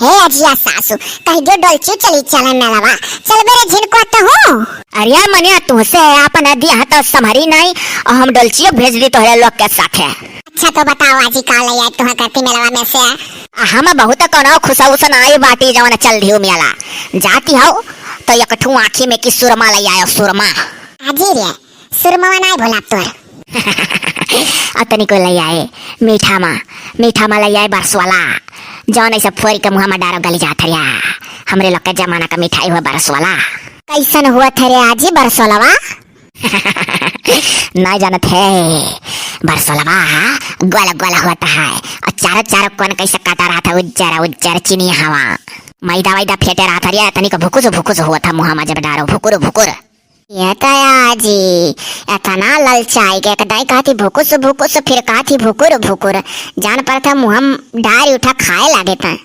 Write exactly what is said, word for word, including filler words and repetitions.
हे अजिया सासू, कहि दियो डोलची चली चले मेलवा। चलबे रे झिनको तो हूँ। अरे मनिया, तुहसे आपन अदिया हाथ संभरी नाई, अउर हम डोलचियो भेज दी तोहरे लोग के साथे। अच्छा तो बताओ आजी, का लइ आए तुहा करती मेलवा में से? हम बहुत कउनो खुसउसन आई बाटी जवन चल दियो मेला। जाती हौ तो एक ठू आँखी में की सुरमा लइ आयो, सुरमा। आजी रे, सुरमवा नाई भोला तोर। अतनी को लइ आए मीठा मा, मीठा मा लइ आए बरसवला, जौन ऐसे फोरी के मुँह मा डारो गली जात हरिया। हमरे लोग के जमाना का मिठाई हुआ बरसवला। कैसन हुआ थे रे आजी बरसवलवा? नाई जानत है, बरसवलवा गोला गोला होत है, अउर चारों चारों कोन कैसे काटा रहत है, उज्जर उज्जर चिनिया हवा, मैदा वैदा फेटे रहत हरिया, तनी को भुकुस भुकुस होत है मुँह मा जब डारो, भुकुर भुकुर। ये तो आजी, एतना ललचाई के एक दाई कहती भुकुस भुकुस, फिर कहती भुकुर भुकुर। जान पड़त है मुँह मा डारी उठा खाए लागे त।